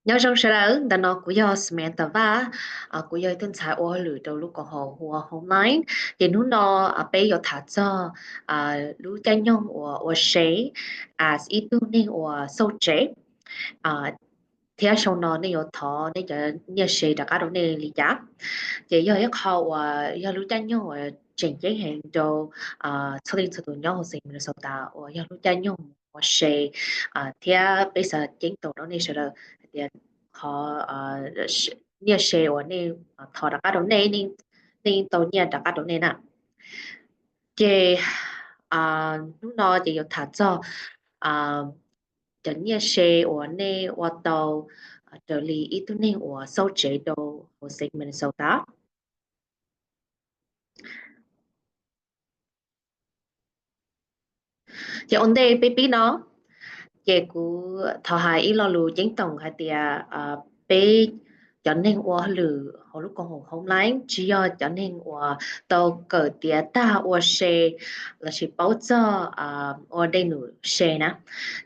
Nyob zoo sawv daws, ntawm no kuv yog Samantha Vaj, kuv yog ib tug ntxhais ua hauj lwm rau lub koom haum hu ua Homeline. Ces hnub no peb yuav tham txog lub caij nyoog uas ua se as ib tug neeg uas xauj tsev, thiab xyoo no nej yuav thov nej cov nyiaj se rov qab rau nej li cas. Ces yog ib qho uas yog lub caij nyoog uas tseem ceeb heev rau txhua leej txhua tus nyob hauv xeev Minnesota uas yog lub caij nyoog ua se, thiab peb xav ceeb toom rau nej sawv daws hais tias qhov nyiaj se uas nej thov rov qab rau nej, nej tau nyiaj rov qab rau nej na. Ces hnub no ces yuav tham txog cov nyiaj se uas nej ua tau raws li ib tug neeg uas xauj tsev rau hauv xeev Minnesota. Ces ua ntej peb pib no, ces kuv thov hais ib lo lus ceeb toom hais tias peb cov neeg ua hauj lwm hauv lub koom haum Homeline tsis yog cov neeg uas tau kawm tiav tag ua se lossis paub txog ua dej num se na.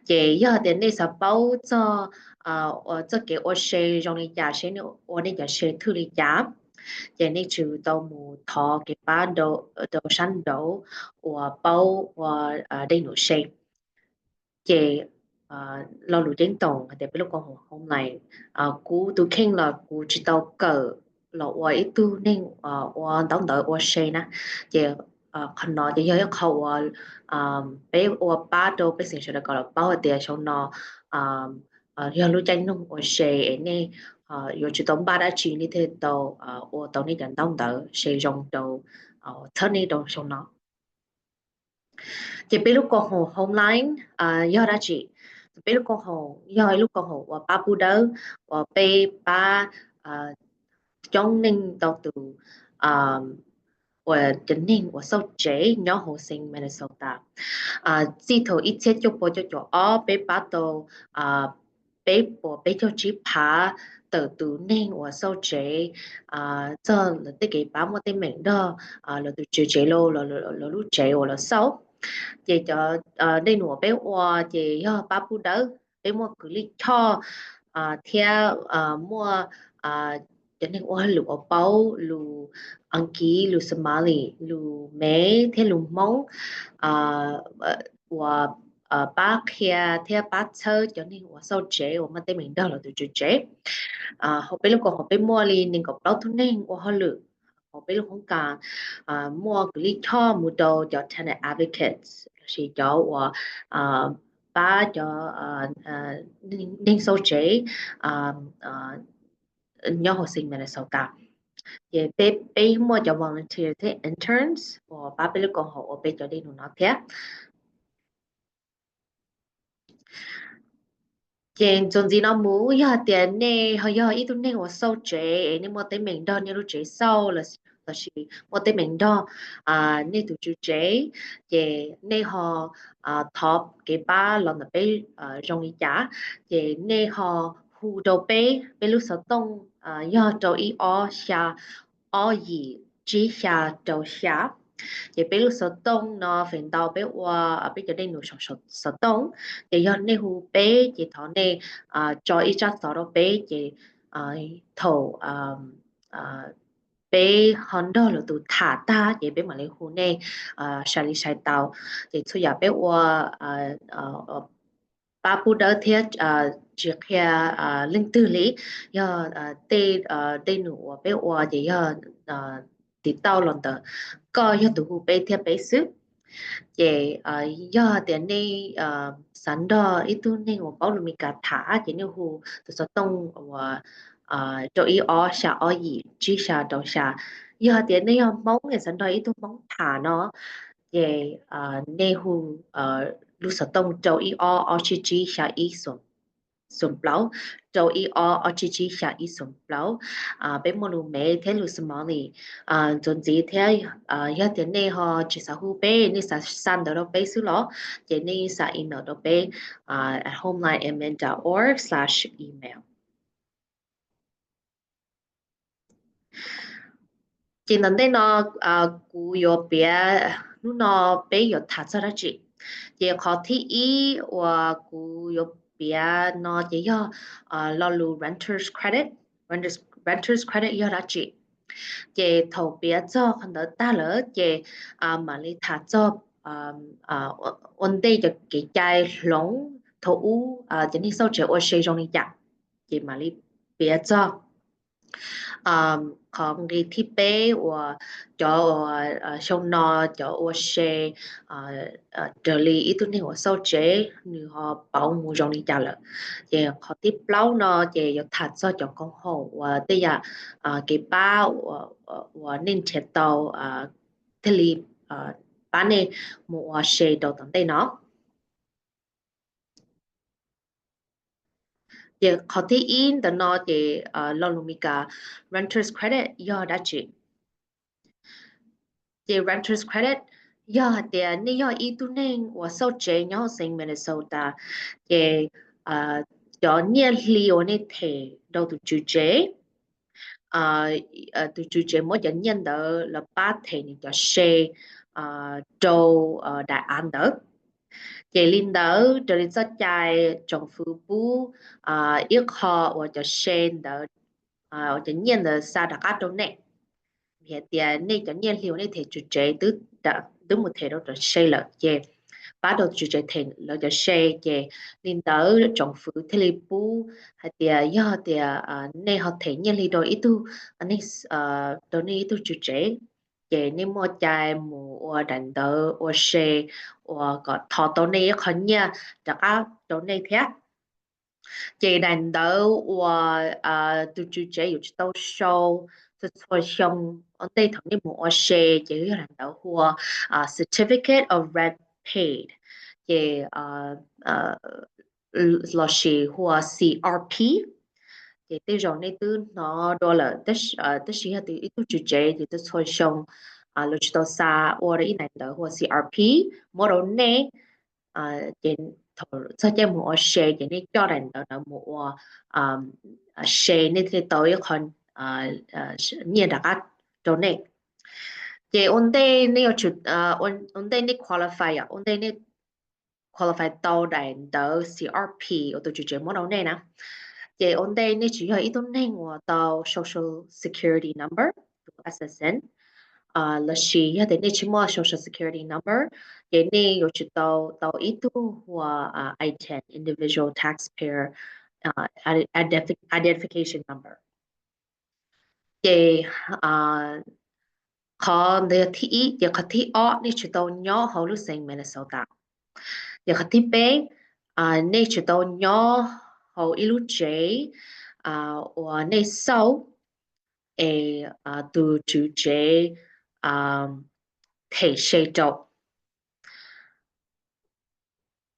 Ces yog tias nej xav paub txog txoj kev ua se zoo li cas, seb nej ua nej cov se thwj li cas, ces nej tsum tau mus thov kev pab rau sab nraud uas paub ua dej num se. Ces lo lus ceeb toom hais tias peb lub koom haum Homeline, kuv tus kheej los kuv tsis tau kawm los ua ib tug neeg ua ntaub ntawv ua se na. Ces qhov no ces yog ib qho uas peb ua pab rau pej xeem sawv daws kom lawv paub hais tias xyoo no yog lub caij nyoog ua se es nej yuav tsum tau npaj dab tsi nej thiaj tau ua tau nej cov ntaub ntawv se zoo rau, txhawb nej rau xyoo no. Ces peb lub koom haum Homeline yog dab tsi? Peb lub koom haum yog ib lub koom haum uas pab pub dawb, uas peb pab coob leej ntau tus uas cov neeg uas xauj tsev nyob hauv xeev Minnesota. Txij thaum ib txhiab cuaj pua cuaj caum ob peb pab tau peb puas peb caug tsib phav tawm tus neeg uas xauj tsev txog lawv tej kev pab muaj teeb meem nrog lawv tus tswv tsev los lawv lub tsev uas lawv xauj. Ces cov dej num uas peb ua ces yog pab pub dawb, peb muaj kws lij choj thiab muaj cov neeg ua hauj lwm uas paub lus Askiv, lus Somali, lus Mev thiab lus Hmoob uas pab qhia thiab pab txhawb cov neeg uas xauj tsev uas muaj teeb meem nrog lawv tus tswv tsev. Hauv peb lub koom haum peb muaj li nees nkaum plaub tug neeg ua hauj lwm hauv peb lub hoob kas, muaj kws lij choj mus rau cov tenant advocates lossis cov uas pab cov neeg xauj tsev nyob hauv xeev Minnesota. Ces peb muaj cov volunteer thiab interns uas pab peb lub koom haum ua peb cov dej num no thiab. Ces txuas ntxiv no mus, yog tias nej ho yog ib tug neeg uas xauj tsev es nej muaj teeb meem nrog nej lub tsev xauj lossis muaj teeb meem nrog nej tus tswv tsev, ces nej ho thov kev pab los ntawm peb zoo li cas, ces nej ho hu rau peb, peb lub xov tooj yog rau ib ob xya ob yim tsib xya rau xya. Ces peb lub xov tooj no feem ntau peb ua peb cov dej num saum xov tooj. Ces yog nej hu peb ces thov nej tso ib tsab xov rau peb, ces thaum peb ho nrog lwm tus tham tag ces peb mam li hu nej sai li sai tau. Ces txhua yam peb ua pab pub dawb thiab tsis qhia leej twg li. Yog tej dej num uas peb ua ces yog tiv tauj los ntawm koj yog tus hu peb thiab peb xwb. Ces yog tias nej xav nrog ib tug neeg uas paub lus Meskas tham ces nej hu tus xov tooj uas rau ib ob xya ob yim tsib xya rau xya. Yog tias nej yog Hmoob es xav nrog ib tug Hmoob tham no, ces nej hu lub xov tooj rau ib ob ob tsib tsib xya ib xoom plaub, rau ib ob ob tsib tsib xya ib xoom plaub. Peb muaj lus Mev thiab lus Somali. Txuas ntxiv thiab, yog tias nej ho tsis xav hu peb, nej xav xa ntawv rau peb xwb los, ces nej xa email rau peb at homeline M N dot org slash email. Ces ntawm ntej no kuv yuav piav hnub no peb yuav tham txog dab tsi. Ces qhov thib ib uas kuv yuav piav no ces yog lo lus renters credit. Renters credit yog dab tsi? Ces thaum piav txog qhov ntawd tag lawm ces mam li tham txog ua ntej cov kev cai hloov thaum ub, cov neeg xauj tsev ua se zoo li cas, ces mam li piav txog. Qhov nqi thib peb uas cov xyoo no cov ua se raws li ib tug neeg uas xauj tsev nws ho pauv mus zoo li cas lawm. Ces qhov thib plaub no ces yuav tham txog cov koom haum uas tej yam kev pab uas nej nrhiav tau thiaj li pab nej mus ua se rau tom ntej no. Ces qhov thib ib ntawm no ces lo lus Meskas renters credit yog dab tsi? Ces renters credit yog hais tias nej yog ib tug neeg uas xauj tsev nyob hauv xeev Minnesota, ces cov nyiaj hli uas nej them rau tus tswv tsev, tus tswv tsev muab cov nyiaj ntawd los pab them nws cov se rau daim av ntawd. Ces li ntawd raws li txoj cai tsoom fwv pub ib qho uas cov se ntawd, cov nyiaj ntawd xa rov qab rau nej. Vim hais tias nej cov nyiaj hli uas nej them tswv tsev twb mus them rau cov se lawm ces pab rau tswv tsev them lawv cov se. Ces li ntawd tsoom fwv thiaj li pub hais tias yog tias nej ho them nyiaj hli rau ib tug, rau nej ib tug tswv tsev, ces nej muaj cai mus ua daim ntawv ua se uas kom thov tau nej ib qho nyiaj rov qab rau nej thiab. Ces daim ntawv uas tus tswv tsev yuav tsum tau sau txhua txhua xyoo ua ntej thaum nej mus ua se ces yog daim ntawv hu ua Certificate of Rent Paid, ces lossis hu ua C R P. Ces tej zaum nej twb hnov dua lawm, tab sis yog tias ib tug tswv tsev ces txhua txhua xyoo lawv tsis tau xa ua ib daim ntawv hu ua C R P muab rau nej. Ces thaum txog caij mus ua se ces nej coj daim ntawv ntawd mus ua se nej thiaj li tau ib qho nyiaj rov qab rau nej. Ces ua ntej nej yuav tsum, ua ntej nej qualify, ua ntej nej qualify tau daim ntawv C R P uas tus tswv tsev muab rau nej na, ces ua ntej nej tsis yog ib tug neeg uas tau Social Security Number, tus S S N, lossis yog tias nej tsis muaj Social Security Number, ces nej yuav tsum tau tau ib tug hu ua I tin, Individual Taxpayer Identification Number. Ces qhov ntawd yog thib ib. Ces qhov thib ob, nej tsum tau nyob hauv lub xeev Minnesota. Ces qhov thib peb, nej tsum tau nyob hauv ib lub tsev uas nej xauj es tus tswv tsev them se rau.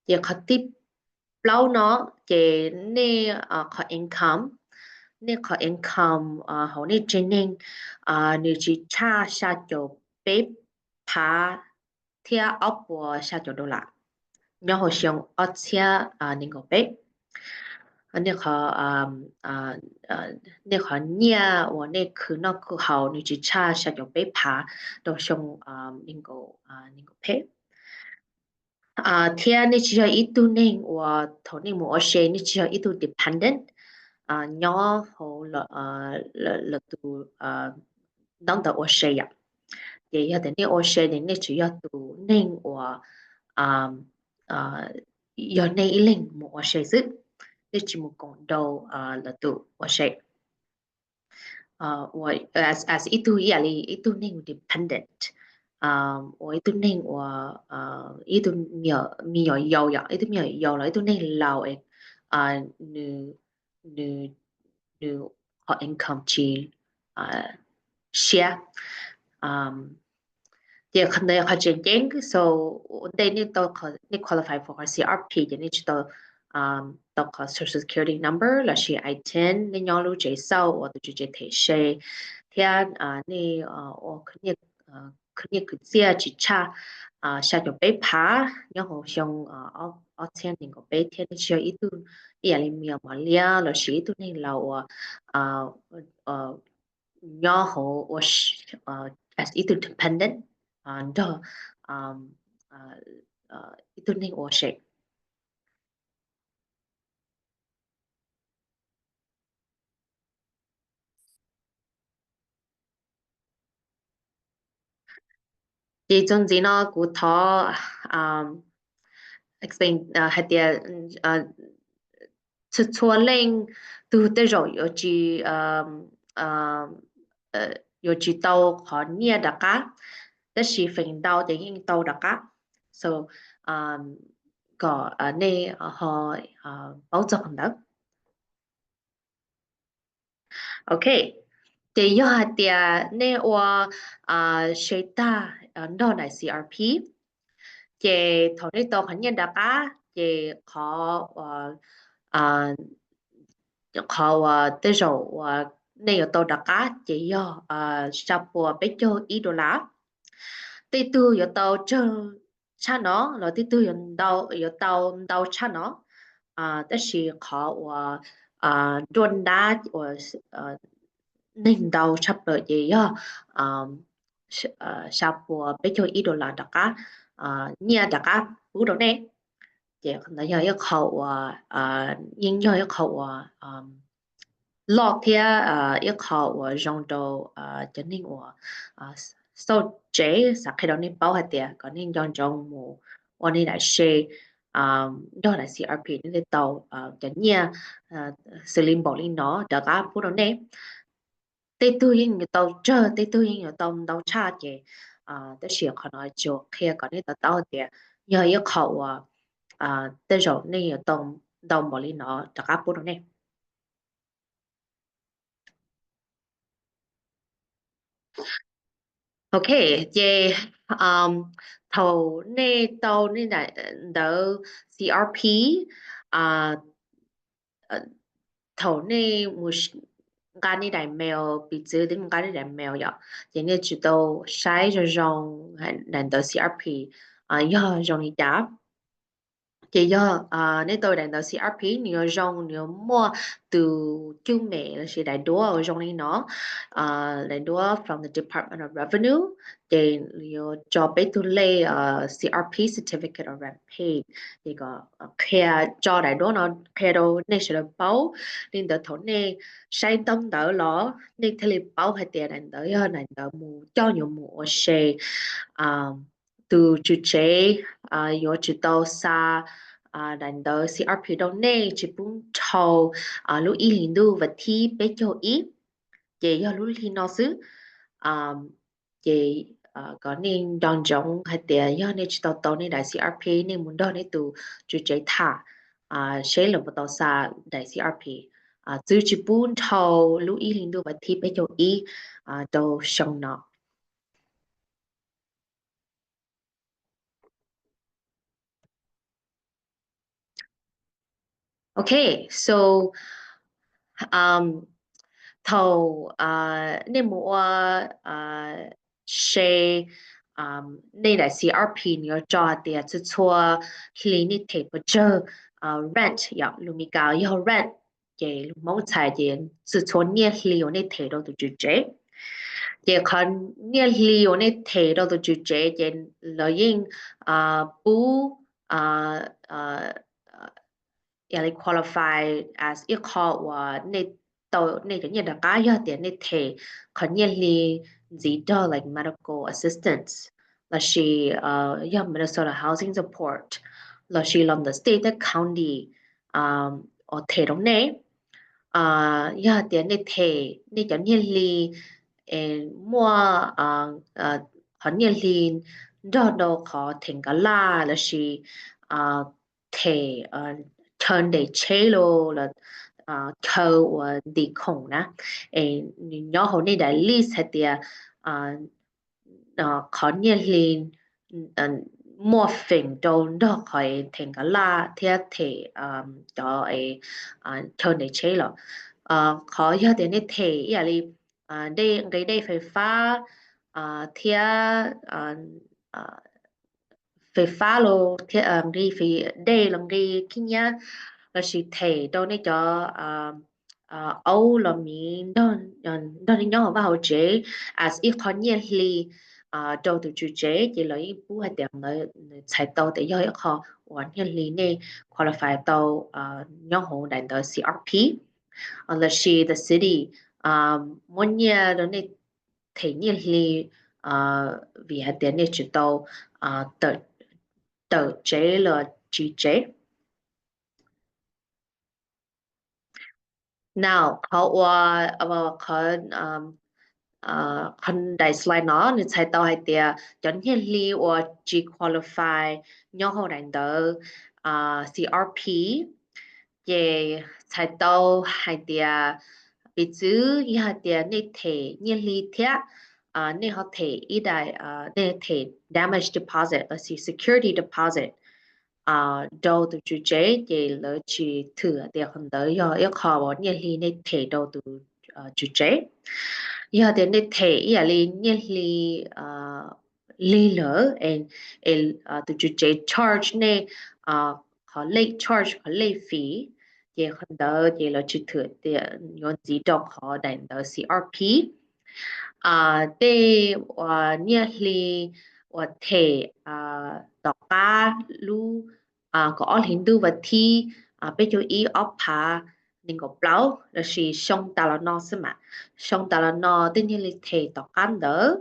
Ces qhov thib plaub no, ces nej qhov income, nej qhov income hauv nej tsev neeg nws tsis tshaj xya caum peb phav thiab ob puas xya caum dollar nyob hauv xyoo ob txhiab nees nkaum peb. Nej qhov nyiaj uas nej khwv noj khwv haus nws tsis tshaj xya caum peb phav rau xyoo nees nkaum, nees nkaum peb. Thiab nej tsis yog ib tug neeg uas thaum nej mus ua se nej tsis yog ib tug dependent nyob hauv lawv tus ntaub ntawv ua se yom. Ces yog tias nej ua se ces nej tsuas yog tus neeg uas yog nej ib leeg mus ua se xwb, nej tsis mus koom rau lawv tus ua se. As ib tug ib yam li ib tug neeg dependent, uas ib tug neeg uas ib tug me nyuam yaus yom, ib tug me nyuam yaus los ib tug neeg laus es nws, nws, nws qhov income tsis siab. Ces qhov ntawd yog qhov tseem ceeb, so ua ntej nej qualify for qhov C R P ces nej tsis tau tau qhov Social Security Number lossis I tin, nej nyob lub tsev xauj uas tus tswv tsev them se, thiab nej ua khwv nyiaj khwv txiaj tsis tshaj xya caum peb phav nyob hauv xyoo ob txhiab nees nkaum peb, thiab nej tsis yog ib tug ib yam li me nyuam mos liab lossis ib tug neeg laus uas nyob hauv ua as ib tug dependent nrog ib tug neeg ua se. Ces txuas ntxiv no kuv thov explain hais tias txhua txhua leej tug tej zaum yuav tsis yuav tsis tau qhov nyiaj rov qab, tab sis feem ntau ces yeej tau rov qab. So kom nej ho paub txog qhov ntawd. Ok, ces yog hais tias nej ua se tag nrog daim C R P, ces thaum nej tau qhov nyiaj rov qab ces qhov uas qhov uas tej zaum uas nej yuav tau rov qab ces yog xya puas peb caug ib dollar. Tej tug yuav tau tsawg tshaj no los tej tug yuav tau ntau tshaj no, tab sis qhov uas nruab nrab uas neeg ntau tshaj plaws ces yog xya puas peb caug ib dollar rov qab, nyiaj rov qab pub rau nej. Ces qhov ntawd yog ib qho uas yeej yog ib qho uas loj thiab ib qho uas zoo rau cov neeg uas xauj tsev, xav qhia rau nej paub hais tias kom nej nco ntsoov mus ua nej daim se nrog daim C R P, nej thiaj tau cov nyiaj xws li npaum li no rov qab pub rau nej. Tej tug yeej yuav tau tsawg, tej tug yeej yuav tau ntau tshaj ces, tab sis qhov no tsuas qhia kom nej to taub hais tias yog ib qho uas tej zaum nej yuav tau ntau npaum li no rov qab pub rau nej. Ok, ces thaum nej tau nej daim ntawv C R P, thaum nej mus nqa nej daim mail, piv txwv twb mus nqa nej daim mail yom, ces nej tsum tau saib zoo zoo daim ntawv C R P yog zoo li cas. Ces yog nej tau daim ntawv C R P nws yuav zoo, nws yuav muaj tus cwj mem lossis daim duab uas zoo li no, daim duab from the Department of Revenue, ces yuav tso peb tug lej C R P, Certificate of Rent Paid, ces kom qhia, tso daim duab no qhia rau nej sawv daws paub. Li ntawd thaum nej saib ntaub ntawv los nej thiaj li paub hais tias daim ntawd yog daim ntawd mus coj yuav mus ua se tus tswv tsev yuav tsum tau xa daim ntawv C R P rau nej tsis pub dhau lub ib hlis ntuj vas thib peb caug ib, ces yog lub hli no xwb. Ces kom nej nco ntsoov hais tias yog nej tsis tau tau nej daim C R P, nej mus nrog nej tus tswv tsev tham seb lawv puas tau xa daim C R P, twb tsis pub dhau lub ib hlis ntuj vas thib peb caug ib rau xyoo no. Ok, so thaum nej mus ua se, nej daim C R P nws yuav tso hais tias txhua txhua hli nej them pes tsawg rent, yog lus Mis Kas yog rent, ces lus Hmoob txhais ces txhua txhua nyiaj hli uas nej them rau tus tswv tsev. Ces qhov nyiaj hli uas nej them rau tus tswv tsev ces lawv yeej pub, yog li qualify as ib qho uas nej tau nej cov nyiaj rov qab yog tias nej them qhov nyiaj hli ntxiv rau like medical assistance lossis yog Minnesota Housing Support lossis los ntawm state thiab county uas them rau nej. Yog tias nej them nej cov nyiaj hli muaj qhov nyiaj hli nrog rau qhov them nkad laj lossis them chaw ntes tsheb los, chaw uas ntim khoom na, es nws nyob hauv nej daim lease hais tias qhov nyiaj hli muaj feem rau nrog qhov them nkad laj thiab them cov chaw ntes tsheb los. Qhov yog tias nej them ib yam li nqi dej fais fab thiab fais fab los thiab nqi dej los nqi khib nyiab lossis them rau nej cov aub los miv nrog nej nyob hauv vaj hauv tsev as ib qho nyiaj hli rau tus tswv tsev ces lawv yeej pub hais tias lawv txhais tau tias yog ib qho uas nyiaj hli nej qualify tau nyob hauv daim ntawv C R P. Lossis the city muab nyiaj rau nej them nyiaj hli vim hais tias nej tsis tau tawm tsev los tsiv tsev. Now qhov uas, qhov, qhov daim slide no nws txhais tau hais tias cov nyiaj hli uas tsis qualify nyob hauv daim ntawv C R P, ces txhais tau hais tias, piv txwv yog hais tias nej them nyiaj hli thiab nej ho them ib daim, nej them damage deposit lossis security deposit rau tus tswv tsev, ces lawv tsis thwm tias qhov ntawd yog ib qho uas nyiaj hli nej them rau tus tswv tsev. Yog tias nej them ib yam li nyiaj hli lig lawm, tus tswv tsev charge nej qhov late charge, qhov late fee, ces qhov ntawd ces lawv tsis thwm tias yuav ntxiv rau qhov daim ntawv C R P. Tej uas nyiaj hli uas them tom qab lub kaum ob hlis ntuj vas thib peb caug ib ob phav nees nkaum plaub lossis xyoo tas los no xwb mas, xyoo tas los no tej nyiaj hli them tom qab ntawd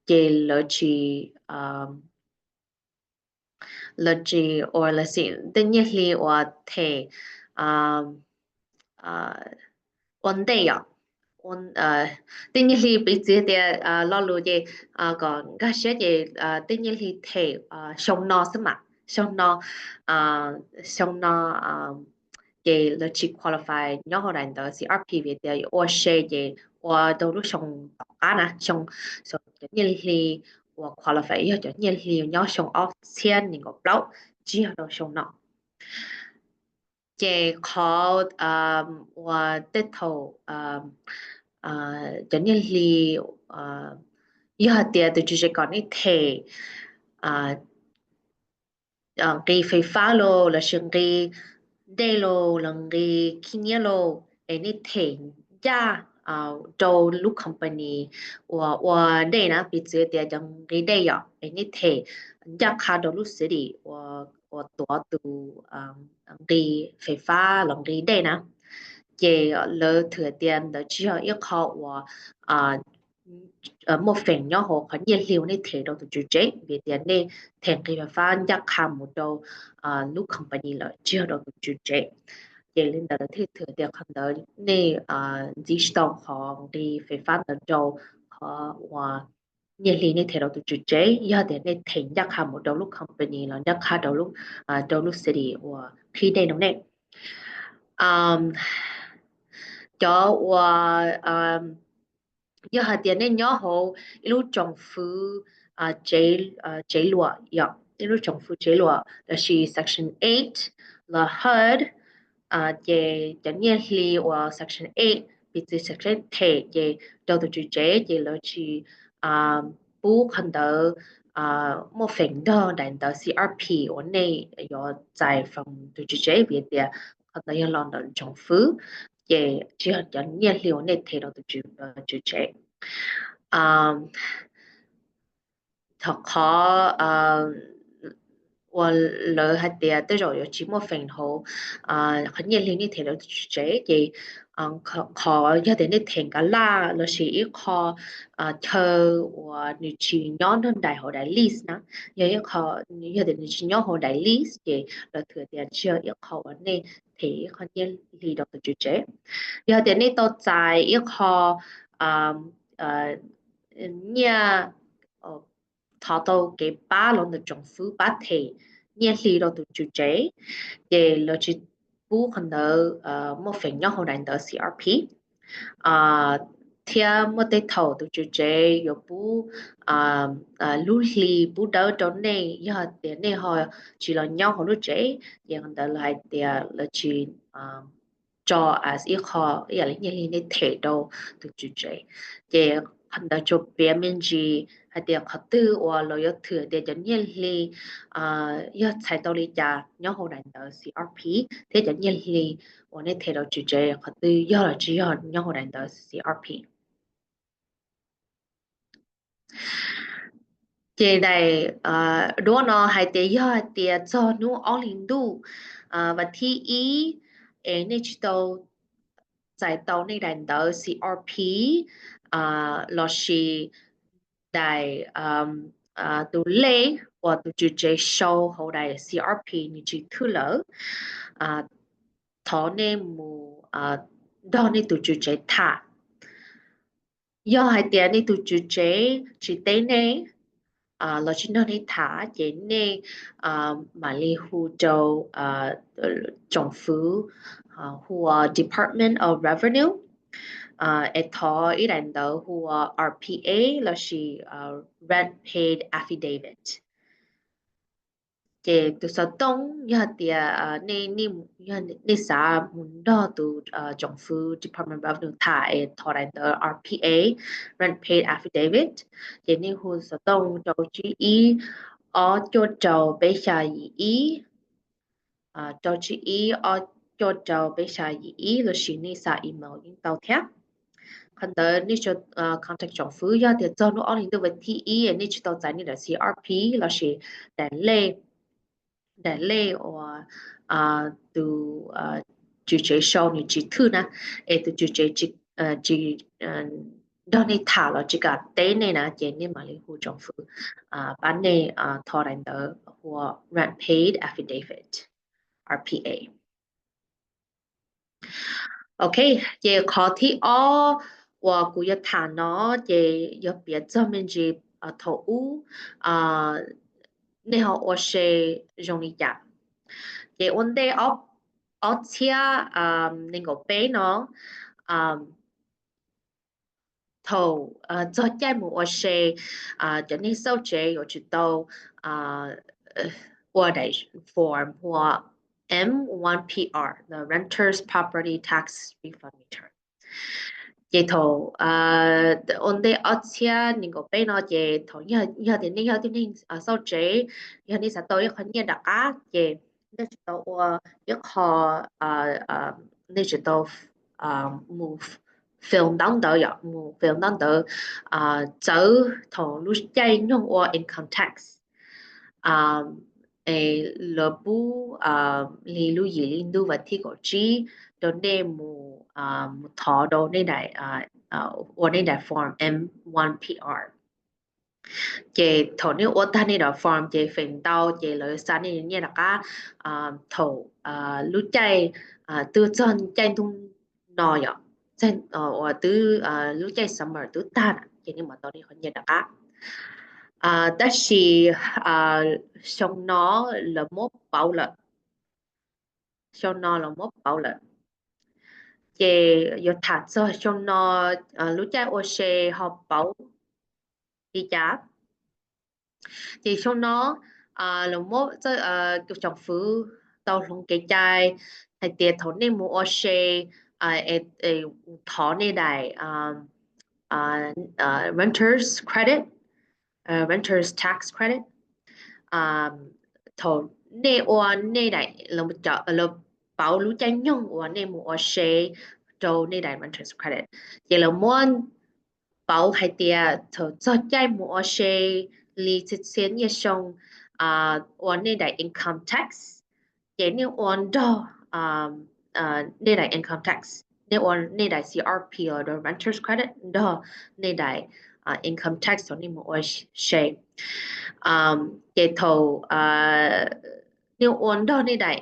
ces lawv tsis, lawv tsis, uas lawv xim tej nyiaj hli uas them ua ntej os, tej nyiaj hli piv txwv tias lo lus ces kom nkag siab ces tej nyiaj hli them xyoo no xwb mas, xyoo no, xyoo no ces lawv tsis qualify nyob hauv daim ntawv C R P vim tias ua se ces ua rau lub xyoo tom qab na, xyoo, cov nyiaj hli uas qualify yog cov nyiaj hli nyob xyoo ob txhiab nees nkaum plaub tsis yog rau xyoo no. Ces qhov uas tej thaum cov nyiaj hli yog hais tias tus tswv tsev kom nej them nqi fais fab los lossis nqi dej los los nqi khib nyiab los es nej them ncaj rau lub company uas ua dej na, piv txwv tias cov nqi dej yom, es nej them ncaj qha rau lub city uas tuav tus nqi fais fab los nqi dej na, ces lawv thwm tias ntawd tsis yog ib qho uas muaj feem nyob hauv qhov nyiaj hli uas nej them rau tus tswv tsev vim tias nej them nqi fais fab ncaj qha mus rau lub company lawm tsis yog rau tus tswv tsev. Ces li ntawd lawv thiaj thwm tias qhov ntawd nej ntxiv tsis tau qhov nqi fais fab ntawd rau qhov uas nyiaj hli nej them rau tus tswv tsev, yog tias nej them ncaj qha mus rau lub company los ncaj qha rau lub, rau lub city uas qhib dej rau nej. Cov uas, yog hais tias nej nyob hauv ib lub tsoom fwv tsev luam yom, ib lub tsoom fwv tsev luam lossis section eight los hud, ces cov nyiaj hli uas section eight, piv txwv section eight them ces rau tus tswv tsev ces lawv tsis pub qhov ntawd muaj feem nrog daim ntawv C R P uas nej yuav txais from tus tswv tsev vim tias qhov ntawd yog los ntawm tsoom fwv, ces tsis yog cov nyiaj hli uas nej them rau tus tswv tsev. Thaum qhov uas lawv hais tias tej zaum yuav tsis muaj feem hauv qhov nyiaj hli nej them rau tus tswv tsev ces qhov yog tias nej them nkav laj lossis ib qho chaw uas nws tsis nyob nrog nraim hauv daim lease na, yog ib qho, yog tias nws tsis nyob hauv daim lease ces lawv thwm tias tsis yog ib qho uas nej them ib qho nyiaj hli rau tus tswv tsev. Yog tias nej tau txais ib qho nyiaj, thov tau kev pab los ntawm tsoom fwv pab them nyiaj hli rau tus tswv tsev, ces lawv tsis pub qhov ntawd muaj feem nyob hauv daim ntawv C R P. Thiab muaj tej thaum tus tswv tsev yuav pub lub hli pub dawb rau nej yog tias nej ho tsis los nyob hauv lub tsev, ces qhov ntawd lawv hais tias lawv tsis tso as ib qho ib yam li nyiaj hli nej them rau tus tswv tsev. Ces qhov ntawd tsuas piav me ntsis hais tias qhov twg uas lawv yuav thwm tias cov nyiaj hli yog txhais tau li cas nyob hauv daim ntawv C R P, thiab cov nyiaj hli uas nej them rau tswv tsev qhov twg yog los tsis yog nyob hauv daim ntawv C R P. Ces daim duab no hais tias yog hais tias txog hnub ob hlis ntuj vas thib ib es nej tsis tau txais tau nej daim ntawv C R P los sis daim, tus lej uas tus tswv tsev sau hauv daim C R P nws tsis thwj lawm, thov nej mus nrog nej tus tswv tsev tham. Yog hais tias nej tus tswv tsev tsis teb nej los tsis nrog nej tham ces nej mam li hu rau tsoom fwv hu ua Department of Revenue es thov ib daim ntawv hu ua R P A lossis Rent Paid Affidavit. Ces tus xov tooj yog tias nej xav mus nrog tus tsoom fwv Department of Revenue tham es thov daim ntawv R P A, Rent Paid Affidavit, ces nej hu xov tooj rau tsib ib ob cuaj rau peb xya yim ib, rau tsib ib ob cuaj rau peb xya yim ib lossis nej xa email yeej tau thiab. Qhov ntawd nej contact tsoom fwv yog tias txog hnub ob hlis ntuj vas thib ib nej tsis tau txais nej daim C R P lossis daim lej, daim lej uas tus tswv tsev sau nws tsis thwj na, es tus tswv tsev tsis nrog nej tham los tsis kam teb nej na ces nej mam li hu tsoom fwv pab nej thov daim ntawv hu ua Rent Paid Affidavit, R P A. Ok, ces qhov thib ob uas kuv yuav tham no ces yog piav txog me ntsis thaum ub nej ho ua se zoo li cas. Ces ua ntej ob txhiab nees nkaum peb no, thaum txog caij mus ua se, cov neeg xauj tsev yuav tsum tau ua daim form hu ua M one P R, the Renters Property Tax Refund Return. Ces thaum ua ntej ob txhiab nees nkaum peb no ces thaum yog tias nej yog tib neeg xauj tsev, yog nej xav tau ib qho nyiaj rov qab ces nej tsis tau ua ib qho, nej tsis tau mus fill ntaub ntawv, yog mus fill ntaub ntawv txawv thaum lub caij nyoog ua income tax. Es lawv pub li lub yim hli ntuj vas thib kaum tsib rau nej mus thov rau nej daim, ua nej daim form M one P R. Ces thaum nej ua tag nej daim form ces feem ntau ces lawv xa nej nyiaj rov qab thaum lub caij twb txog caij ntuj no yom, uas twb lub caij summer twb tag na ces nej mam tau nej qhov nyiaj rov qab. Tab sis xyoo no lawv muab pauv lawm, xyoo no lawv muab pauv lawm. Ces yuav tham txog xyoo no lub caij ua se ho pauv li cas. Ces xyoo no lawv muab, tsoom fwv tau hloov kev cai hais tias thaum nej mus ua se thov nej daim renters credit, renters tax credit, thaum nej ua nej daim, lawv pauv lub caij nyoog uas nej mus ua se rau nej daim renters credit. Ces lawv muab pauv hais tias thaum txog caij mus ua se li txhia txhia nyiaj xyoo ua nej daim income tax, ces nej ua nrog nej daim income tax, nej ua nej daim C R P los renters credit nrog nej daim income tax thaum nej mus ua se. Ces thaum nej ua nrog nej daim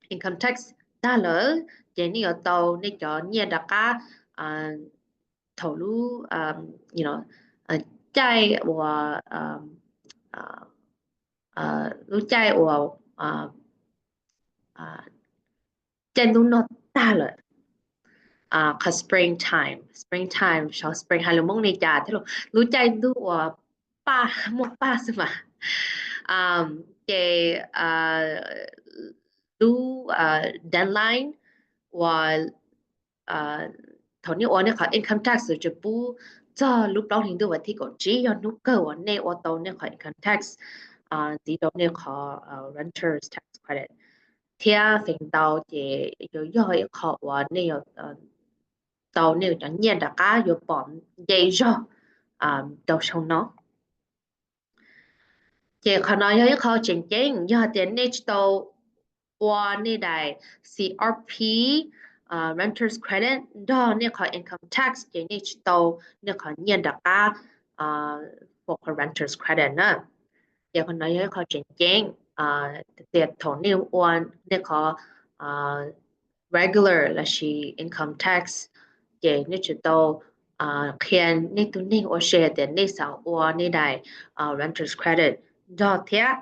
income tax tag lawm ces nej yuav tau nej cov nyiaj rov qab thaum lub caij uas, lub caij uas caij ntuj no tag lawm. Qhov spring time, spring time, spring hais lus Hmoob li cas thiab, lub caij ntuj uas paj, muaj paj xwb mas. Ces lub deadline uas thaum nej ua nej qhov income tax tsuas pub txog lub plaub hlis ntuj vas thib kaum tsib yog hnub kawg uas nej ua tau nej qhov income tax ntxiv rau nej qhov renters tax credit, thiab feem ntau ces yuav yog ib qho uas nej yuav tau nej cov nyiaj rov qab yuav pom nce zog rau xyoo no. Ces qhov no yog ib qho tseem ceeb, yog tias nej tsis tau ua nej daim C R P, renters credit nrog nej qhov income tax ces nej tsis tau nej qhov nyiaj rov qab for renters credit na. Ces qhov no yog ib qho tseem ceeb tias thaum nej ua nej qhov regular lossis income tax, ces nej tsum tau qhia nej tus neeg ua se tias nej xav ua nej daim renters credit nrog thiab.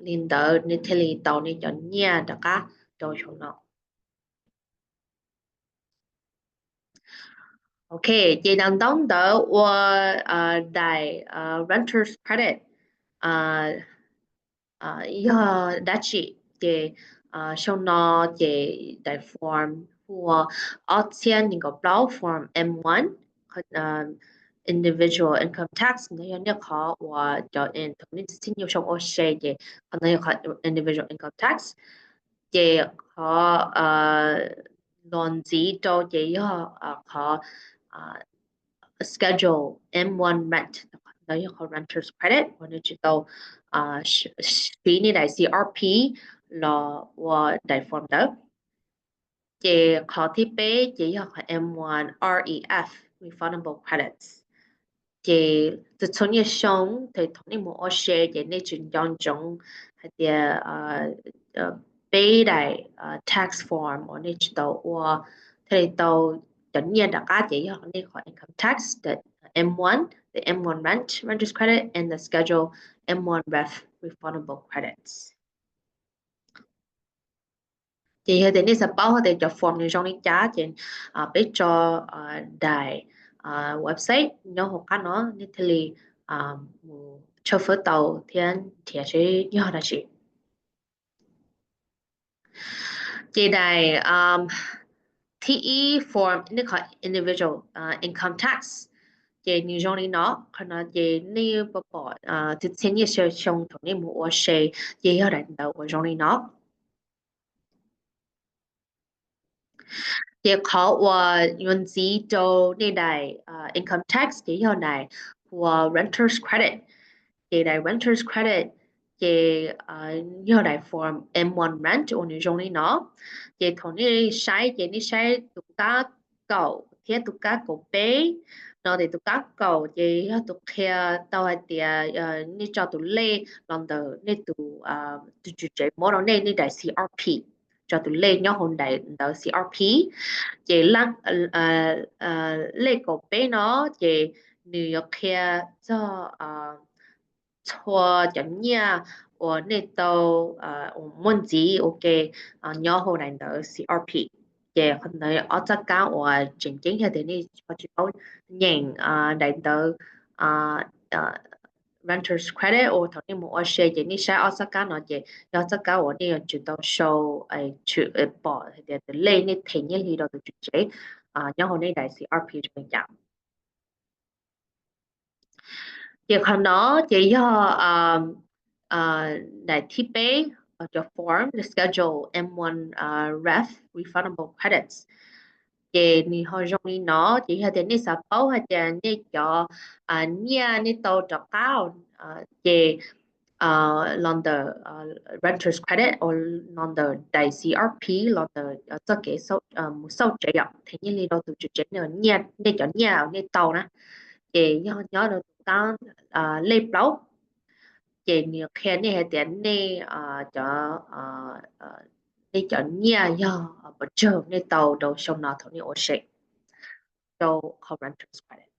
Li ntawd nej thiaj li tau nej cov nyiaj rov qab rau saum no. Ok, ces ntaub ntawv ua daim renters credit yog dab tsi? Ces xyoo no ces daim form hu ua ob txhiab nees nkaum plaub, form M one, individual income tax, no yog nej qhov uas cov thaum nej txhiab nyuag xyoo ua se ces qhov no yog qhov individual income tax. Ces qhov los ntxiv rau ces yog qhov Schedule M one rent, no yog qhov renters credit uas nej tsis tau siv nej daim C R P los ua daim form ntawd. Ces qhov thib peb ces yog qhov M one R E F, refundable credits. Ces txhua txhua nyuag xyoo thaum nej mus ua se ces nej tsis nco ntsoov hais tias peb daim tax form uas nej tsis tau ua thiaj li tau cov nyiaj rov qab ces yog nej qhov income tax M one, the M one rent, renters credit and the schedule M one ref, refundable credits. Ces yog tias nej xav paub hais tias cov form nws zoo li cas ces peb tso daim website nyob hauv qab no, nej thiaj li mus tshawb fawb tau thiab nrhiav seb yog dab tsi. Ces daim thib ib form nej qhov individual income tax, ces nws zoo li no. Qhov no ces nej pom txhia txhia nyuag xyoo thaum nej mus ua se ces yog daim ntawv uas zoo li no. Ces qhov uas yuav ntxiv rau nej daim income tax ces yog daim hu ua renters credit. Ces daim renters credit ces yog daim form M one rent uas nws zoo li no. Ces thaum nej saib ces nej saib tus kab kaum thiab tus kab kaum peb no, ces tus kab kaum ces yog tus qhia tau hais tias nej tso tus lej los ntawm nej tus, tus tswv tsev muab rau nej, nej daim C R P, tso tus lej nyob hauv daim ntawv C R P. Ces lej kaum peb no ces nws yuav qhia txog txhua cov nyiaj uas nej tau muaj ntxiv ua ke nyob hauv daim ntawv C R P. Ces qhov ntawd ob txoj kab uas tseem ceeb yog tias nej ho tsis paub nyeem daim ntawv renters credit uas thaum nej mus ua se ces nej saib ob txoj kab no ces yog txoj kab uas nej yuav tsum tau sau, pom hais tias tus lej nej them nyiaj hli rau tus tswv tsev nyob hauv nej daim C R P zoo li cas. Ces qhov no ces yog daim thib peb, cov form, the schedule M one ref, refundable credits. Ces nws ho zoo li no, ces yog tias nej xav paub hais tias nej cov nyiaj nej tau rov qab ces los ntawm renters credit, los ntawm daim C R P, los ntawm txoj kev mus xauj tsev yom, them nyiaj hli rau tus tswv tsev, nej cov nyiaj nej tau na, ces yog nyob rau tus kab lej plaub. Ces nws qhia nej hais tias nej cov, nej cov nyiaj yog pes tsawg nej tau rau xyoo no thaum nej ua se rau qhov renters credit.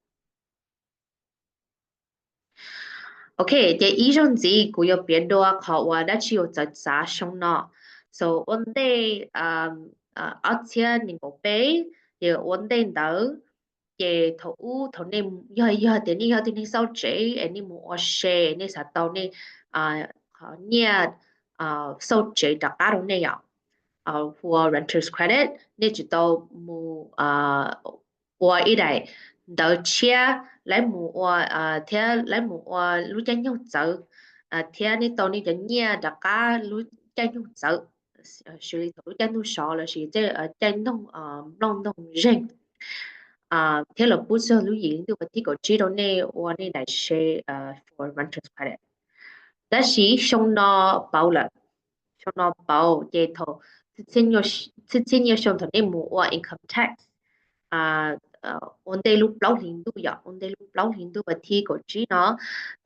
Ok, ces ib zaug ntxiv kuv yuav piav dua qhov uas dab tsi yuav txawv txav xyoo no. So ua ntej ob txhiab nees nkaum peb, ces ua ntej ntawd, ces thaum ub thaum nej yog, yog tias nej yog tug neeg xauj tsev es nej mus ua se, nej xav tau nej qhov nyiaj xauj tsev rov qab rau nej yom, hu ua renters credit, nej tsis tau mus ua ib daim ntawv tshiab, lawv mus ua thiab lawv mus ua lub caij nyoog txawv, thiab nej tau nej cov nyiaj rov qab lub caij nyoog txawv, xws li thaum lub caij ntuj sov lossis caij ntoog, nplooj ntoog zeeg, thiab los pub txog lub yim hli ntuj vas thib kaum tsib rau nej ua nej daim se for renters credit. Tab sis xyoo no pauv lawm, xyoo no pauv ces thaum txhiab txhiab nyuag xyoo thaum nej mus ua income tax, ua ntej lub plaub hlis ntuj yom, ua ntej lub plaub hlis ntuj vas thib kaum tsib no,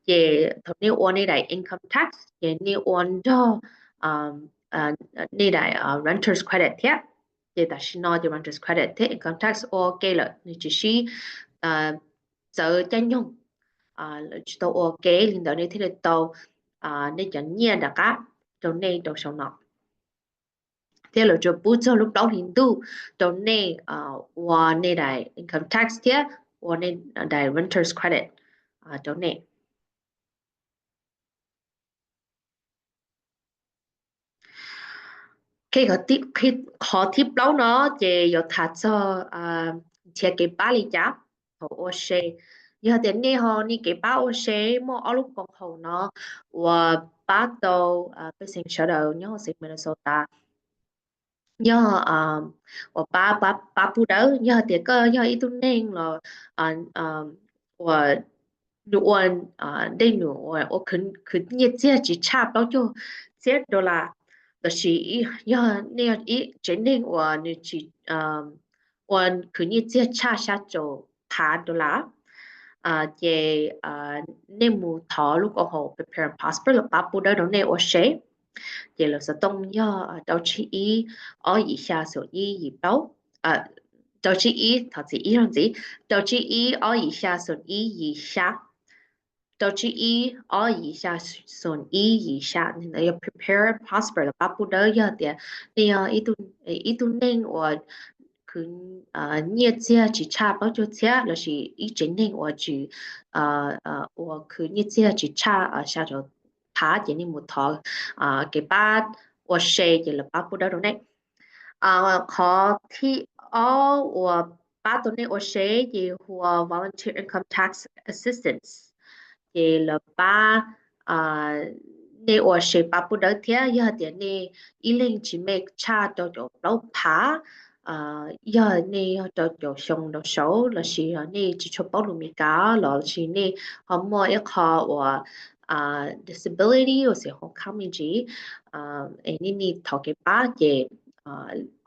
ces thaum nej ua nej daim income tax ces nej ua nrog nej daim renters credit thiab. Ces tam sim no ces renters credit thiab income tax ua ke lawm, nws tsis sib txawv caij nyoog, lawv tsis tau ua ke li ntawd nej thiaj li tau nej cov nyiaj rov qab rau nej rau saum no, thiab lawv tsuas pub txog lub plaub hlis ntuj rau nej ua nej daim income tax thiab ua nej daim renters credit rau nej. Qhov thib plaub no ces yuav tham txog nrhiav kev pab li cas thaum ua se. Yog tias nej ho nej kev pab ua se muaj ob lub koom haum no uas pab tau pej xeem sawv daws nyob hauv xeev Minnesota, yog uas pab pub dawb. Yog tias koj yog ib tug neeg los uas nws ua dej num uas ua khwv nyiaj txiag tsis tshaj plaub caug txhiab dollar, los sis yog nej ib tsev neeg uas nws tsis ua khwv nyiaj txiag tshaj xya caum phav dollar, ces nej mus thov lub koom haum Prepare and Prosper los pab pub dawb rau nej ua se. Ces lawv xov tooj yog rau tsib ib ob yim xya xoom ib yim plaub, rau tsib ib, thov txim ib zaug ntxiv, rau tsib ib ob yim xya xoom ib yim xya, rau tsib ib ob yim xya xoom ib yim xya. Ntawd yog Prepare and Prosper los pab pub dawb yog tias nej yog ib tug neeg uas khwv nyiaj txiag tsis tshaj plaub caug txhiab los sis ib tsev neeg uas tsis ua khwv nyiaj txiag tsis tshaj xya caum phav ces nej mus thov kev pab ua se ces lawv pab pub dawb rau nej. Qhov thib ob uas pab tau nej ua se ces hu ua Volunteer Income Tax Assistance, ces lawv pab nej ua se pab pub dawb thiab. Yog tias nej ib leeg tsis me tshaj rau caum plaub phav, yog nej yog rau caum xyoo rau saud los sis yog nej tsis tshua paub lus Meskas los sis nej ho muaj ib qho uas disability uas xim hoo khab me ntsis, es nej nej thov kev pab ces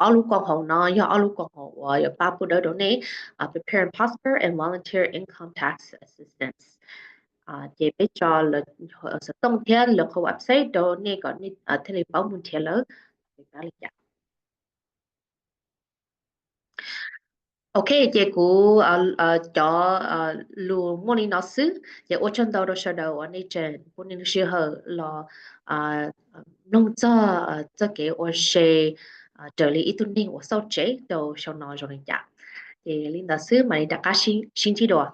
ob lub koom haum no yog ob lub koom haum uas yuav pab pub dawb rau nej, Prepare and Prosper and Volunteer Income Tax Assistance. Ces peb tso lawv xov tooj thiab lawv qhov website rau nej kom nej thiaj li paub mus nrhiav lawv kev pab li cas. Ok, ces kuv cov lus muaj li no xwb, ces ua tsaug ntau rau sawv daws uas nej tseem pub nej lub sij hawm los mloog txog txoj kev ua se raws li ib tug neeg uas xauj tsev rau saum no zoo li cas. Ces li ntawd xwb mam li rov qab sib ntsib dua.